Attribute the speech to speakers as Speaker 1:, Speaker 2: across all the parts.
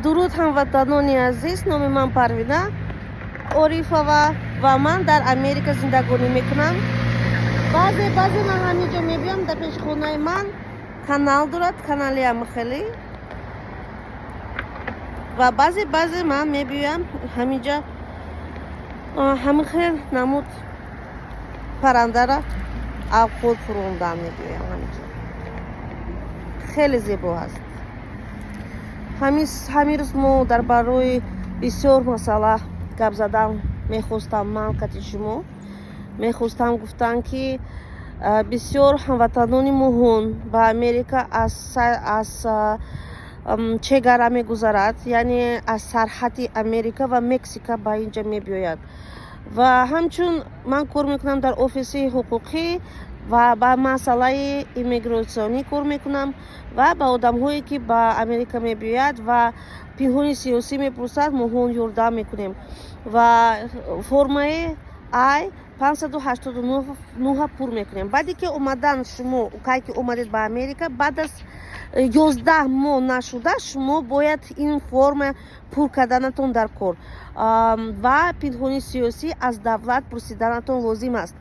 Speaker 1: Дуруд, ҳамватанони азиз! Номи ман Парвина Орифова ва ман дар Америка зиндагонӣ мекунам. Баъзе баъзе ман ҳамин ҷо мебиём. Дар пеши хонаи ман канал дорад, канали амхелӣ, ва баъзе баъзе ман мебиёям ҳаминҷа, ҳамин хел намуд паррандара авқот фурондан мебиёям ҳаминҷо. Хеле зебо ҳаст. Ҳамин рӯз мо дар барои бисёр масъала гап задан мехостам. Ман кати шумо мехостам гуфтан, ки бисёр ҳамватанони муҳун ба Америка аз чегара мегузарад, яъне аз сарҳади Америка ва Мексика ба инҷа мебиёяд. Ва ҳамчун ман кор мекунам дар офиси ҳуқуқӣ ва ба масъалаи иммигратсионӣ кор мекунам ва ба одамҳое, ки ба Америка мебиёяд ва пинҳони сиёсӣ мепурсад, моҳон ёрдам мекунем ва формаи I 589 пур мекунем. Баъде ки омадан шумо, кай ки омадед ба Америка, баъд аз 11 моҳ нашуда шумо бояд ин форма пур карданатон дар кор ва пинҳони сиёсӣ аз давлат пурсиданатон лозим аст.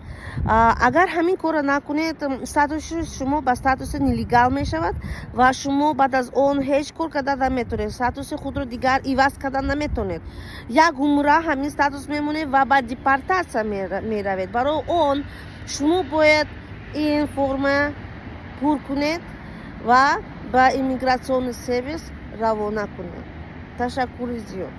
Speaker 1: Агар ҳамин корро накунед, статуси шумо ба статуси нелегал мешавад ва шумо баъд аз он ҳеҷ кор карда наметавонед, статуси худро дигар иваз карда наметавонед. Як умра ҳамин статус мемонед ва ба депортатсия меравед. Барои он шумо бояд ин форма пур кунед ва ба иммиграционный сервис равона кунед. Ташаккури зиёд.